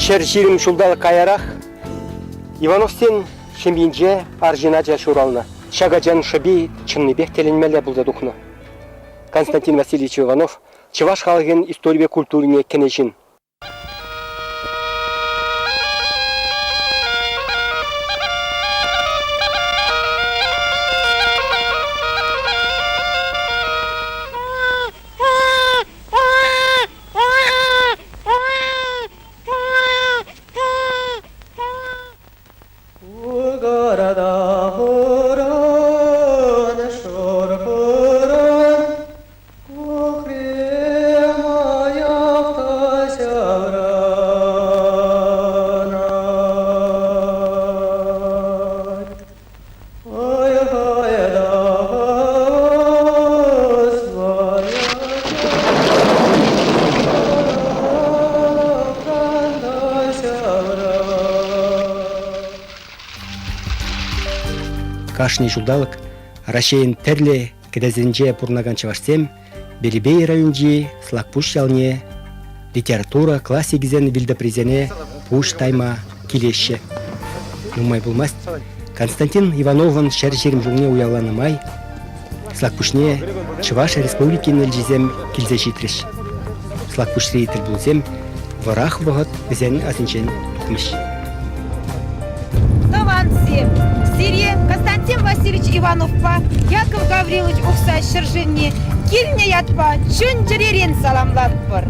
120 ҫулталӑк каярах Ивановсен ҫемйинче арҫын ача ҫуралнӑ. Ҫак ачан шӑпи чӑннипех тӗлӗнмелле пулса тухнӑ. Константин Васильевич Иванов чӑваш халӑхӗн историпе культурине кӗнӗ ҫын. Города хуран, шур хуран, Кашни ҫулталӑк Раҫҫейӗн тӗрлӗ кӗтесӗнче пурӑнакан чӑвашсем Белебей районӗнчи Слакпуҫ ялне литература классикӗсен вилтӑприсене пуҫ тайма килеҫҫӗ. Нумай пулмасть Константин Ивановӑн 120 ҫулне уявланӑ май Слакпуҫне Чӑваш Республикин элчисем килсе ҫитрӗҫ. Слакпуҫри тӗлпулусем вӑрах вӑхӑт вӗсен асӗнчен тухмӗҫ. Тӑвансем, сире Константин Васильевич Ивановпа Яков Гаврилович Ухсай ҫӗршывне килнӗ ятпа чун-чӗререн саламлатпӑр.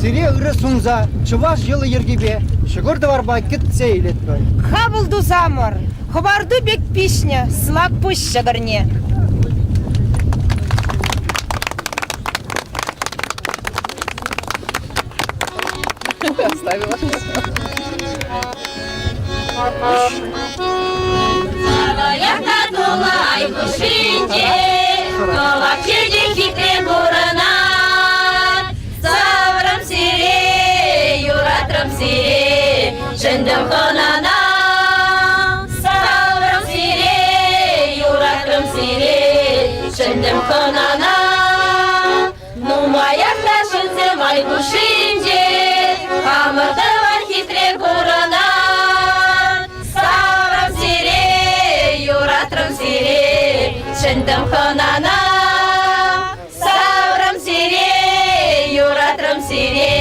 Сире ырӑ сунса чӑваш йӑли-йӗркипе ҫӑкӑр-тӑварпа кӗтсе илетпӗр. Хапӑл тусамӑр, хӑпарту пек пиҫнӗ Слакпуҫ ҫӑкӑрне. Оставила. Тулай хушшинче кӑвак чечек хитре курӑнать. Саврӑм сире, юратрӑм сире, чӗнтӗм хӑнана. Саврӑм сире, юратрӑм сире, чӗнтӗм хӑнана. Нумаях та ҫынсем ай хушшинче хамӑр тӑван хитре курӑнать. Саврӑм сире, юратрӑм сире, чӗнтӗм хӑнана. Саврӑм сире, юратрӑм сире,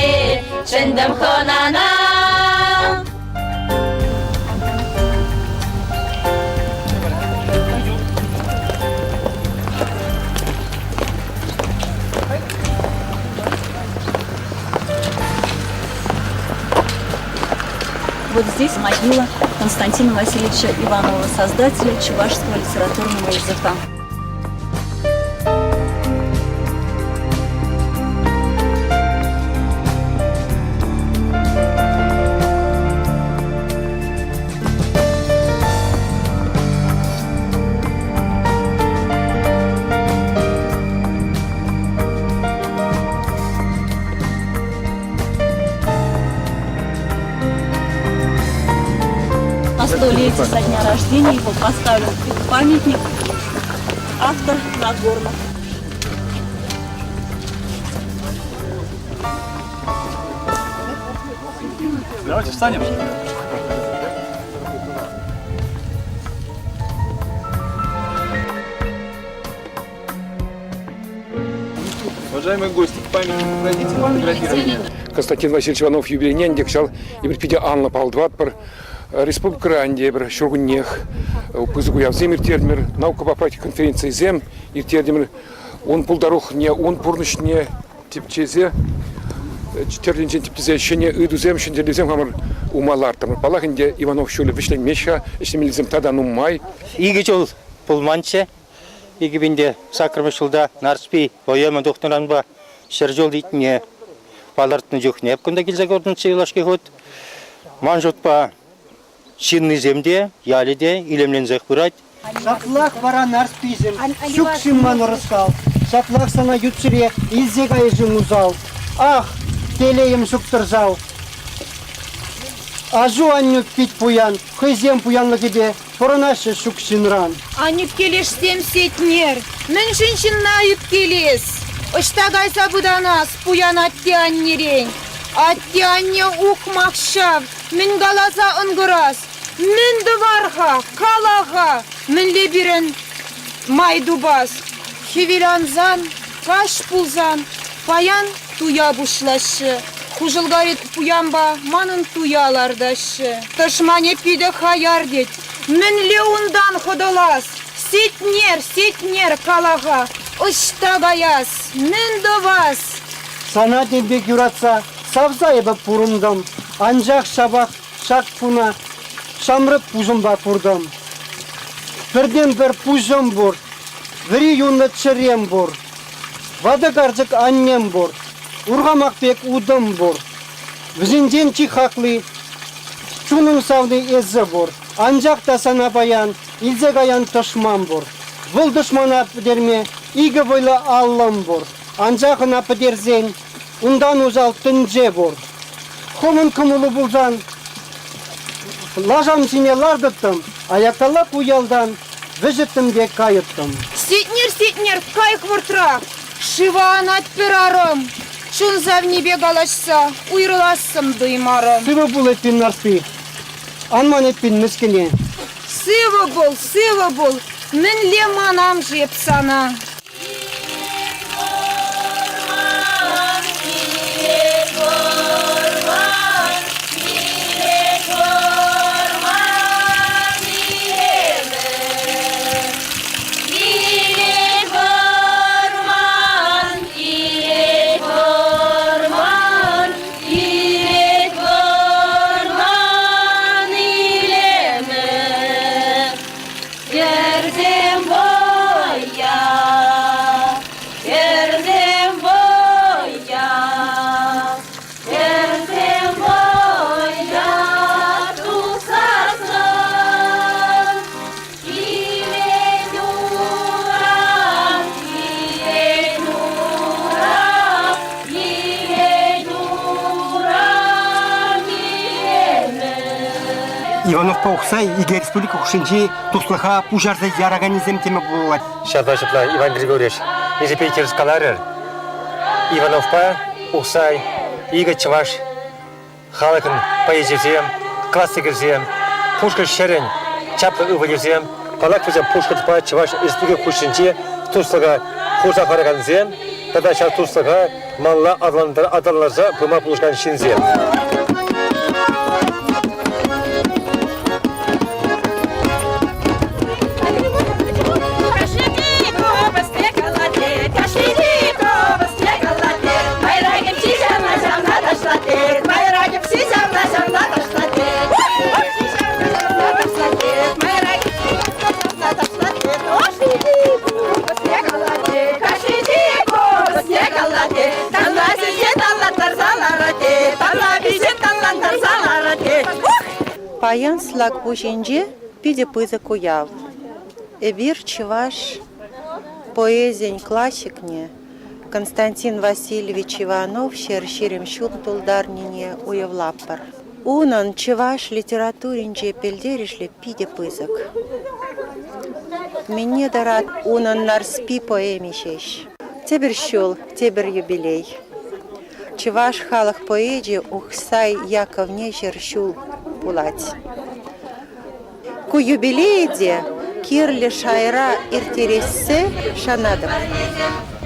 чӗнтӗм хӑнана. Вот здесь могила Константина Васильевича Иванова, создателя чувашского литературного языка. На столетие со дня рождения его поставлен памятник автор Нагорнов. Давайте встанем. Уважаемые гости, к памятнику пройдите на фотографирование. Константин Васильевич Иванов юбилейне ӗнтӗ кӑҫал эпир питӗ анлӑ палӑртатпӑр. Республикӑра ӗнтӗ эпир ҫуркуннех пысӑк уявсем ирттертӗмӗр, наукӑпа практика конференцийӗсем ирттертӗмӗр. Ун пултарулӑхне, ун пурнӑҫне тӗпчесе, тӗрлӗнчен тӗпчесе ҫӗнӗ ыйтусем, ҫӗнӗ тӗллевсем хамӑр ума лартрӑмӑр. Паллах ӗнтӗ, Иванов ҫулӗ вӗҫленмест-ха, ӗҫлемеллисем тата нумай. Икӗ ҫул пулманччӗ. 2008 ҫулта Нарспи поэма тухнӑранпа 100 ҫул итне палӑртнӑ чухне кунта килсе курнӑччӗ юлашки хут. Ман шутпа, ҫыннисем те, ялӗ те илемленсех пырать. Ҫаплах вара Нарсписем, ҫук-шим ман ӑрӑскал, ҫаплах сана ют ҫӗре илсе кайӗ-шим усал. Ах, телейӗм ҫук тӑрсал. Аҫу-аннӳ пит пуян, хӑйсем пуянлӑхӗпе пурӑнаҫҫӗ ҫук ҫынран. Ан ӳпкелешсем, Сетнер, мӗншӗн ҫынна ӳпкелес? Ӑҫта кайса пытанас пуян атте-аннерен? Атте-анне ухмах ҫав, мӗн каласа ӑнкӑрас? Мӗн тӑвар-ха, кала-ха, мӗнле пирӗн май тупас? Хӗвел ансан, каҫ пулсан, паян туя пуҫлаҫҫӗ. Хушӑлкари пуянпа манӑн туя лартаҫҫӗ. Тӑшманӗ питӗ хаяр тет. Мӗнле унтан хӑтӑлас? Сетнер, Сетнер, кала-ха, ӑҫта каяс, мӗн тӑвас? Сана тем пек юратса, савса эпӗ пурӑнтӑм. Анчах ҫапах ҫак куна ҫамрӑк пуҫӑмпа куртӑм. Пӗртен-пӗр пуҫӑм пур, вӗри юнлӑ чӗрем пур. Ватӑ карчӑк аннем пур, урхамах пек утӑм пур. Вӗсенчен чи хакли чунӑм савни эсӗ пур. Анчах та сана паян илсе каян тӑшман пур. Вӑл тӑшмана пӗтерме икӗ вӑйлӑ аллӑм пур. Анчах ӑна пӗтерсен унтан усал тӗнче пур. Хӑвӑн кӑмӑлу пулсан лашам ҫине лартӑттӑм, аяккалла ку ялтан вӗҫӗттӗм те кайӑттӑм. Сетнер, Сетнер, кай хӑвӑртрах! Шыва анать пӗр арӑм. Чун савнипе калаҫса уйрӑлассӑм туймарӑм. Сывӑ пул эппин, Нарспи. Ан ман эппин мӗскӗне. Сывӑ пул, сывӑ пул, мӗнле манам-ши эп сана? Кӗрсем вӑййа, кӗрсем вӑййа, кӗрсем вӑййа тухсассӑн килет урам, килет урам, килет урам илемӗ. Ивановпа Ухсай икӗ республика хушшинчи туслӑха пуҫарса яраканӗсем теме пулать. Ҫапла, ҫапла, Иван Григорьевич, эсӗ тӗрӗс каларӑр. Ивановпа Ухсай икӗ чӑваш халӑхӗн поэчӗсем, классикӗсем, Пушкӑрт ҫӗрӗн чаплӑ ывӑлӗсем, паллах, вӗсем Пушкӑртпа Чӑваш Республики хушшинчи туслӑха хурса хӑваракансем тата ҫав туслӑха малалла аталантарса пыма пулӑшакан ҫынсем. Паян Слакпуҫӗнче питӗ пысӑк уяв. Эпир чӑваш поэзийӗн классикне Константин Васильевич Иванов 120 ҫул тултарнине уявлатпӑр. Унӑн чӑваш литературинче пӗлтерӗшлӗ питӗ пысӑк. Мӗне тӑрать унӑн Нарспи поэми ҫеҫ. Тепӗр ҫул, тепӗр юбилей. Чӑваш халӑх поэчӗ Ухсай Яковне 100 ҫул пулать. Ку юбилее те кирлӗ шайра ирттерессе шанатӑп.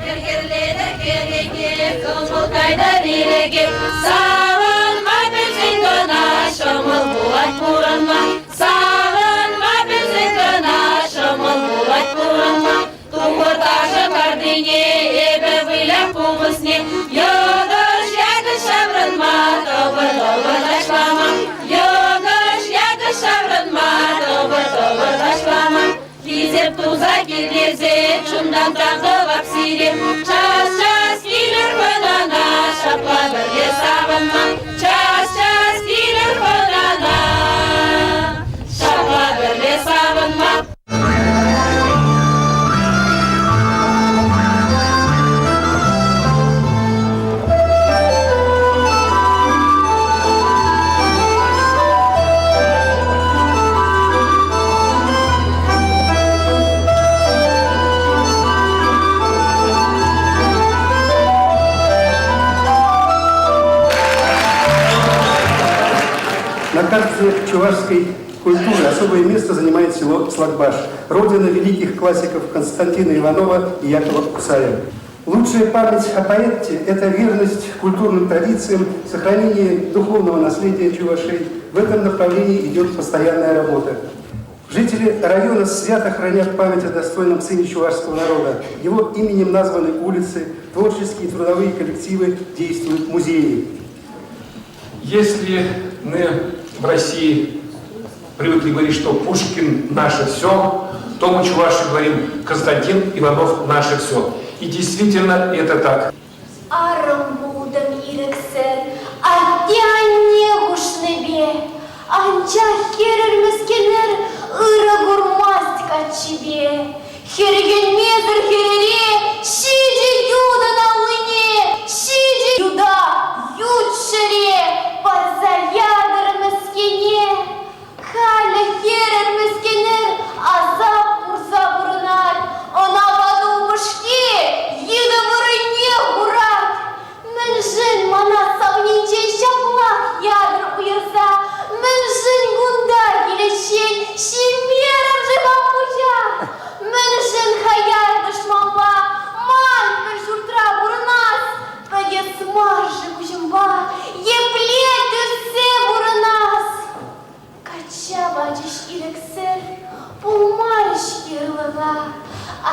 Хӗр-хӗрленӗ кӗреке, кӑмӑл кайнӑ ирӗке. Савӑнма пӗлсен кӑна ҫӑмӑл пулать пурӑнма. Савӑнма пӗлсен кӑна ҫӑмӑл пулать пурӑнма. Тухӑр ташӑ картине эпӗ выляп купӑсне. Йӑкӑш-якӑш ҫаврӑнма, тӑпӑр-тӑпӑр ташлама. Йӑкӑш-якӑш ҫаврӑнма, тӑпӑр-тӑпӑр ташлама. Хисеп туса килтесе чунтан тав тӑвап сире. Час-час килӗр хӑнана, ҫапла пӗрле савӑнма. Час-час килӗр хӑнана, ҫапла пӗрле савӑнма. На карте чувашской культуры особое место занимает село Слакбаш, родина великих классиков Константина Иванова и Якова Кусая. Лучшая память о поэте – это верность культурным традициям, сохранение духовного наследия чувашей. В этом направлении идет постоянная работа. Жители района свято хранят память о достойном сыне чувашского народа. Его именем названы улицы, творческие и трудовые коллективы, действуют музеи. Если мы в России привыкли говорить, что Пушкин наше все, то мы, чуваши, говорим Константин Иванов наше все. И действительно это так. Арӑм пултӑм ирӗксӗр, атте-анне хушнипе. Анчах хӗрӗр мӗскӗнӗр ырӑ курмасть каччипе. Хӗрхенмесӗр хӗрӗре ҫичӗ ютӑн аллине, ҫичӗ юта ют ҫӗре парса ятӑр мӗскӗне. Халӗ хӗрӗр мӗскӗнӗр асап курса пурӑнать, ӑна ватӑ упӑшки йытӑ вырӑнне хурать. Мӗншӗн мана савнинчен ҫаплах ятӑр уйӑрса, мӗншӗн кунта киличчен ҫимерӗм-ши хам пуҫа? Мӗншӗн хаяр тӑшманпа ман пӗр ҫуртра пурӑнас, пӗтес мар-ши куҫӑмпа, епле тӳссе пурӑнас? Качча пачӗҫ ирӗксӗр, пулмарӗ-ҫке ырлӑха,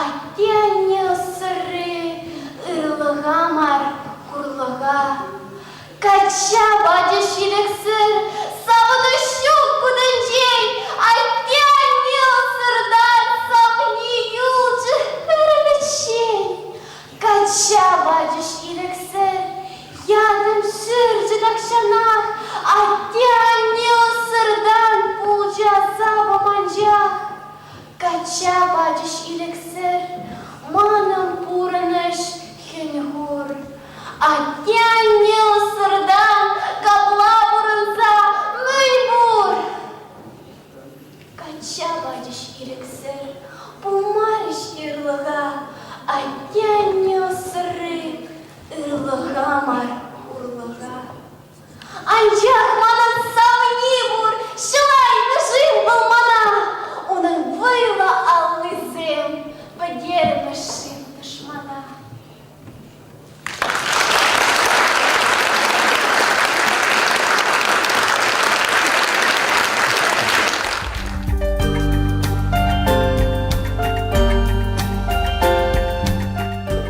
атте-анне ӑссӑрри ырлӑха мар, хурлӑха. Качча пачӗҫ ирӗксӗр, савӑнӑҫ ҫук ку тӗнчен, атте-анне ӑссӑртан савни юлчӗ пӗр пӗччен. Качча пачӗҫ ирӗксӗр, ятӑм ҫӗрчӗ тахҫанах, атте-анне ӑссӑртан пулчӗ асапӑм анчах. Качча пачӗҫ ирӗксӗр, манӑн пурӑнӑҫ хӗн-хур. Атте-анне ӑссӑртан капла пурӑнса мӗн пур? Качча пачӗҫ ирӗксӗр, пулмарӗҫ ырлӑха, атте-анне ӑссӑрри ырлӑха мар, хурлӑха. Анчах манӑн савни пур, ҫӑлаймӗ-шим вӑл мана? Унӑн вӑйлӑ аллисем пӗтермӗ-шим тӑшмана?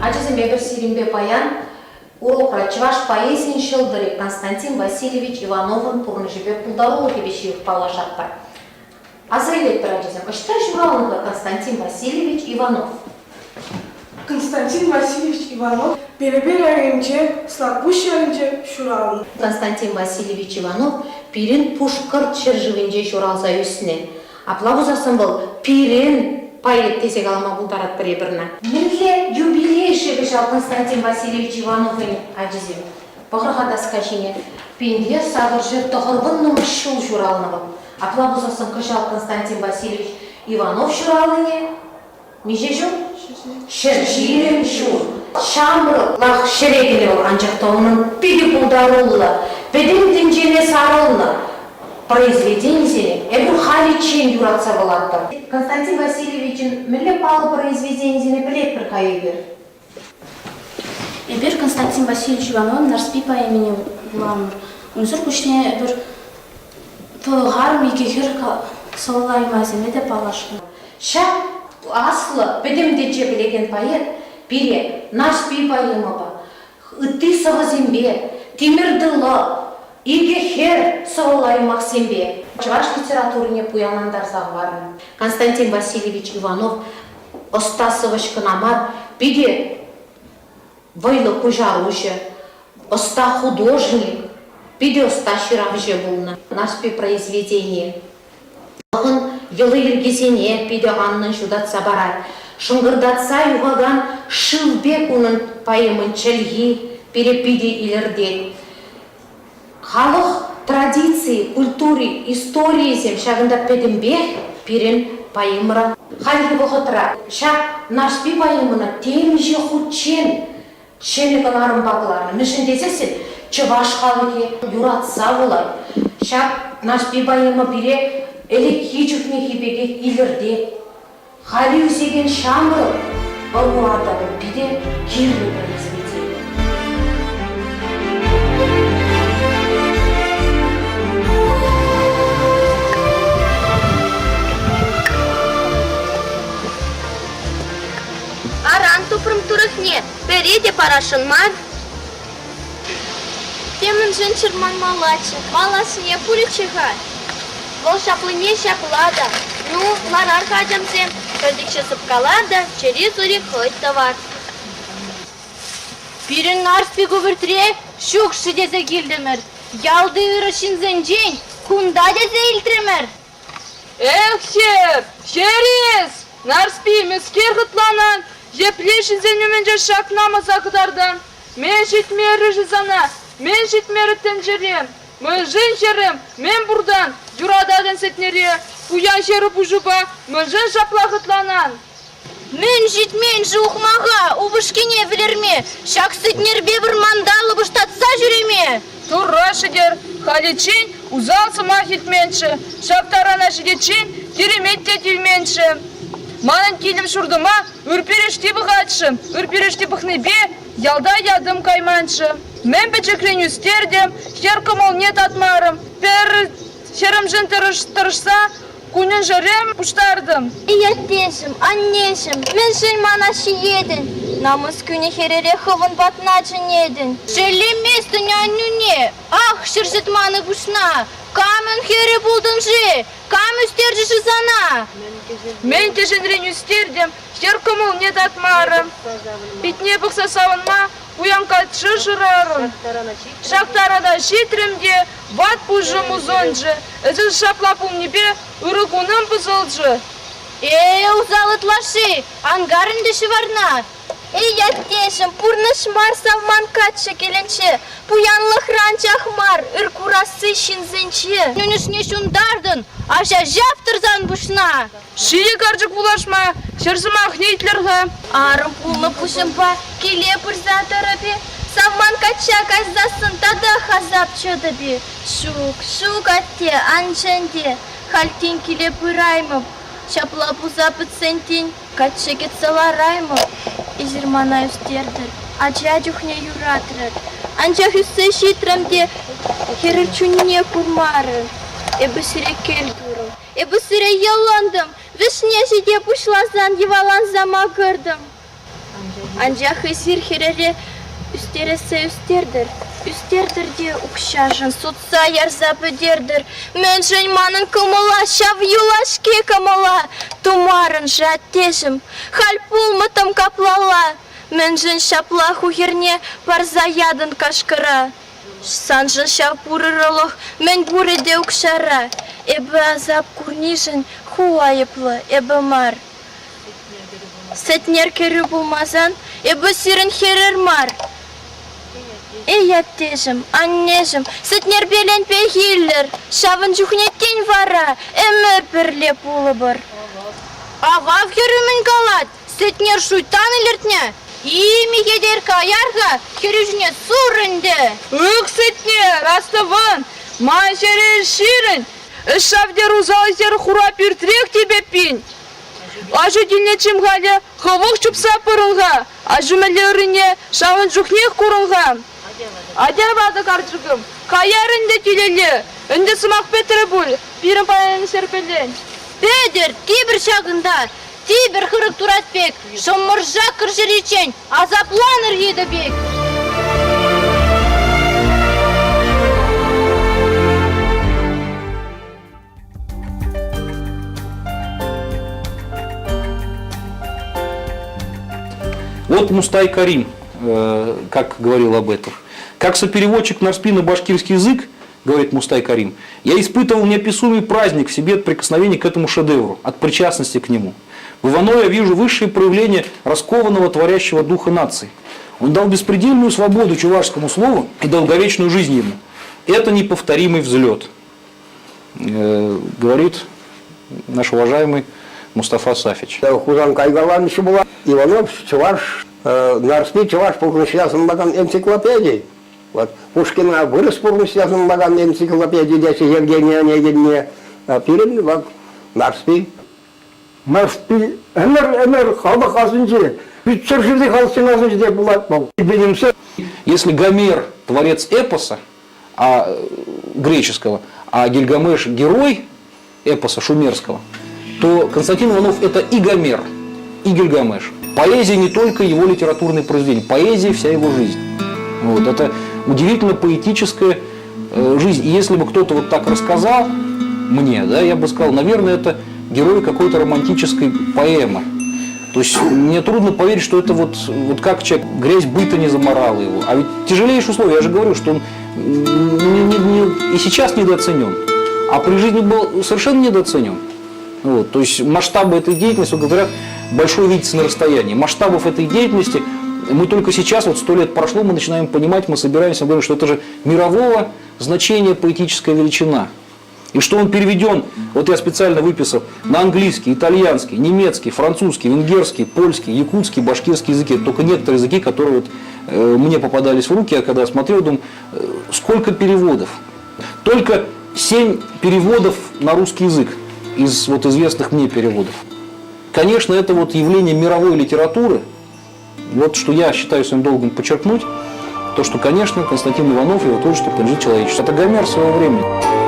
Ачасем, эпир сирӗнпе паян урокра чӑваш поэзийӗн ҫӑлтӑрӗ Константин Васильевич Ивановӑн пурнӑҫӗпе пултарулӑхӗпе ҫывӑх паллашатпӑр. Аса илетпӗр, ачасем, ӑҫта ҫуралнӑ-ха Константин Васильевич Иванов? Константин Васильевич Иванов Пелепей районӗнче Слакпуҫ ялӗнче ҫуралнӑ. Константин Васильевич Иванов пирӗн Пушкӑрт ҫӗршывӗнче ҫуралса ӳснӗ. Апла пулсассӑн вӑл пирӗн поэт тесе калама пултаратпӑр эпир ӑна. Мӗнле юбилей-ши кӑҫал Константин Васильевич Ивановӑн ачисем? Пӑхӑр-ха доска ҫине. Пинте 890-мӗш ҫул ҫуралнӑ вӑл. Апла пулсассӑн кӑҫал Константин Васильевич Иванов ҫуралнине миҫе ҫул? 120 ҫул. Ҫамрӑклах ҫӗре кӗнӗ вӑл, анчах та унӑн питӗ пултаруллӑ, пӗтӗм тӗнчене сарӑлнӑ произведенисене эпир халиччен юратса вулатпӑр. Константин Васильевичӑн мӗнле паллӑ произведенисене пӗлетпӗр-ха эпир? Эпир Константин Васильевич Ивановӑн Нарспи поэмине вуланӑ. Унсӑр пуҫне эпир Тӑлӑхарӑм икӗ хӗр сӑвӑлаймасемпе те паллашнӑ. Ҫак аслӑ, пӗтӗм тӗнче пӗлекен поэт пире Нарспи поэмӑпа, ытти сӑвӑсемпе, Тимӗр тылӑ, Икӗ хӗр сӑвӑлла юмахсемпе чӑваш литературине пуянлантарса хӑварнӑ. Константин Васильевич Иванов ӑста сӑвӑҫ кӑна мар, питӗ вӑйлӑ куҫаруҫӑ, ӑста художник, питӗ ӑста ҫыравҫӑ пулнӑ. Нарспи произведени Халӑхӑн йӑли-йӗркисене питӗ анлӑн ҫутатса парать. Шӑнкӑртатса юхакан шыв пек унӑн поэмӑн чӗлхи пире питӗ илӗртет. Халӑх традицийӗ, культури, историйӗсем ҫакӑнта пӗтӗмпех пирӗн поэмӑра. Хальхи вӑхӑтра ҫак Нарспи поэмӑна темиҫе хутчен ҫӗнӗ кӑларӑмпа кӑларнӑ. Мӗншӗн тесессӗн чӑваш халӑхӗ юратса вулать. Ҫак Нарспи поэма пире ӗлӗкхи чухнехи пекех илӗртет. Халӗ ӳсекен ҫамрӑк ӑру та питӗ кирлӗ произведени. Аран тупрӑм турӑхне, пӗри те парасшӑн мар. Темӗншӗн чӑрманмаллаччӗ, малашне пулӗччӗ-ха. Вӑл ҫаплине ҫапла та, ну, ларар-ха, ачамсем, пӗртикҫӗ сыпкалар та чӗри-сури хӑть тӑвар. Пирӗн Нарспи ку пӳртре ҫук-ши тесе килтӗмӗр. Ялти ырӑ ҫынсенчен кунта тесе илтрӗмӗр. Эх, хӗр, хӗр эс! Нарспи, мӗскер хӑтланан? Епле ҫынсен умӗнче ҫак намӑса кӑтартан? Мӗн ҫитмерӗ-ши сана? Мӗн ҫитмерӗ тӗнчере? Мӗншӗн, хӗрӗм, мӗн пуртан юрататӑн Сетнере? Пуян хӗрӗ пуҫупа мӗншӗн ҫапла хӑтланан? Мӗн ҫитмен-ши ухмаха упӑшкине вӗлерме, ҫак Сетнерпе вӑрманта лӑпӑштатса ҫӳреме? Турра шӗкӗр, халиччен усал сӑмах илтменччӗ, ҫак тарана ҫитиччен киремет те тивменччӗ. Манӑн килӗм-ҫуртӑма ыр пирӗшти пӑхатчӗ, ыр пирӗшти пӑхнипе ялта ятӑм кайманччӗ. Мӗн пӗчӗкрен ӳстертӗм, хӗр кӑмӑлне татмарӑм. Пӗр хӗрӗмшӗн тӑрӑшса Кунӗн-ҫӗрӗм пуҫтартӑм. Аттеҫӗм, аннеҫӗм, мӗншӗн мана ҫиетӗн? Намӑс кӳнӗ хӗрӗре хӑвӑн патна чӗнетӗн. Шеллеместӗн аннӳне, ах, ҫӗр ҫӑтманӑ пуҫна. Камӑн хӗрӗ пултӑн-ши? Кам ӳстерчӗ-ши сана? Мӗн кӗҫӗнрен ӳстертӗм, хӗр кӑмӑлне татмарӑм. Питне пӑхса савӑнма пуян каччӑ шырарӑм. Ҫак тарана ҫитрӗм те ват пуҫӑм усӑнчӗ. Эсӗ ҫапла пулнипе ырӑ кунӑм пӑсӑлчӗ. Э, усал ытлашши, ан кар ӗнтӗ ҫӑварна. Эй, аттеҫӗм, пурнӑҫ мар савман каччӑ килӗнче, пуянлӑхра анчах мар, ыр курасси ҫынсенче. Нӳнӗшне ҫунтартӑн, аҫа ҫаптӑр сан пуҫна. Ҫийӗ карчӑк пулашма ҫӗр сӑмахне итлер-ха. Арӑм пулнӑ пуҫӑмпа киле пырса тӑрӑп-и, савман качча кайсассӑн татах асап чӑтӑп-и? Ҫук, ҫук, атте, ан чӗн те, халь тин киле пыраймӑп. Ҫапла пулса пӗтсен тин каччӑ кӗтсе лараймӑп. Эсир мана ӳстертӗр, ача чухне юратрӑр. Анчах ӳссе ҫитрӗм те хӗрӗр чунне курмарӑр. Эпӗ сире кӗл турӑм. Эпӗ сире йӑлӑнтӑм, вӗҫне ҫите пуҫласан йӑваланса макӑртӑм. Анчах эсир хӗрӗре ӳстерессе ӳстертӗр, ӳстертӗр те укҫашӑн сутса ярса пӗтертӗр. Мӗншӗн манӑн кӑмӑла ҫав юлашки кӑмӑла тумарӑн-ши, аттеҫӗм? Халь пулмӑттӑм каплалла. Мӗншӗн ҫапла ху хӗрне парса ятӑн кашкӑра? Саншӑн ҫав пур ырӑлӑх мӗн пурӗ те укҫара. Эпӗ асап курнишӗн ху айӑплӑ, эпӗ мар. Сӗтнер кӗрӳ пулмасан эпӗ сирӗн хӗрӗр мар. Эй, аттеҫӗм, аннеҫӗм, Сӗтнерпелен пехиллӗр, ҫавӑн чухне тин вара ӗмӗр пӗрле пулӑпӑр. Авав хӗрӳ мӗн калать? Сӗтнер шуйттан илӗртнӗ. И, Михетер, каяр-ха, хӗрӳ ҫине сур ӗнтӗ. Ых, Сӗтнер, астӑвӑн, ман ҫӗре ҫирӗн, ӗҫ ҫав тер усал хӗр хура пӳртрех типеппин. Аҫу килне чим-халӗ, хӑвӑх чупса пырӑн-ха, аҫу мӗнле ыррине ҫавӑн чухнех курӑн-ха. Атя, ватӑ карчӑкӑм, каяр ӗнтӗ килелле, ӗнтӗ сӑмах пӗтрӗ пуль, пирӗн паян ҫӗрпелен. Петӗр, типӗр ҫакӑнта, типӗр хырӑк турат пек, шӑмӑрша кӗршериччен асапланӑр йытӑ пек. Вот Мустай Карим, э, как говорил об этом. Как сопереводчик Нарспи на башкирский язык, говорит Мустай Карим, я испытывал неописуемый праздник в себе от прикосновения к этому шедевру, от причастности к нему. В Иванове я вижу высшее проявление раскованного творящего духа нации. Он дал беспредельную свободу чувашскому слову и долговечную жизнь ему. Это неповторимый взлет, э, говорит наш уважаемый Мустафа Сафич. Хусан кайкаланӑ була Иванов чӑваш, Нарспи чӑваш пурнӑҫне асӑнмакан энциклопеди. Вот Пушкина вырӑс пурнӑҫне сӑнлакан энциклопеди теҫҫӗ Евгений Онегинне. Пирӗн вот Нарспи. Нарспи ӗмӗр-ӗмӗр халӑх асӗнче, ют ҫӗршыври халӑхсен асӗнче те пулать вӑл. Если Гомер – творец эпоса, а, греческого, а Гильгамеш – герой эпоса шумерского, то Константин Иванов – это и Гомер, и Гильгамеш. Поэзия не только его литературные произведения, поэзия вся его жизнь. Вот, это удивительно поэтическая жизнь. И если бы кто-то вот так рассказал мне, да, я бы сказал, наверное, это герой какой-то романтической поэмы. То есть мне трудно поверить, что это вот, вот как человек, грязь быта не заморала его. А ведь тяжелейшие условия, я же говорю, что он не, не, не, и сейчас недооценен, а при жизни был совершенно недооценен. Вот, то есть масштабы этой деятельности, вот говорят, большой видится на расстоянии. Масштабов этой деятельности мы только сейчас, вот сто лет прошло, мы начинаем понимать, мы собираемся, мы говорим, что это же мирового значения поэтическая величина. И что он переведен, вот я специально выписал, на английский, итальянский, немецкий, французский, венгерский, польский, якутский, башкирский языки. Это только некоторые языки, которые вот, мне попадались в руки, я когда смотрел, думаю, сколько переводов. Только 7 переводов на русский язык из вот известных мне переводов. Конечно, это вот явление мировой литературы, вот что я считаю своим долгом подчеркнуть, то, что, конечно, Константин Иванов и его творчество принадлежит человечеству. Это Гомер своего времени.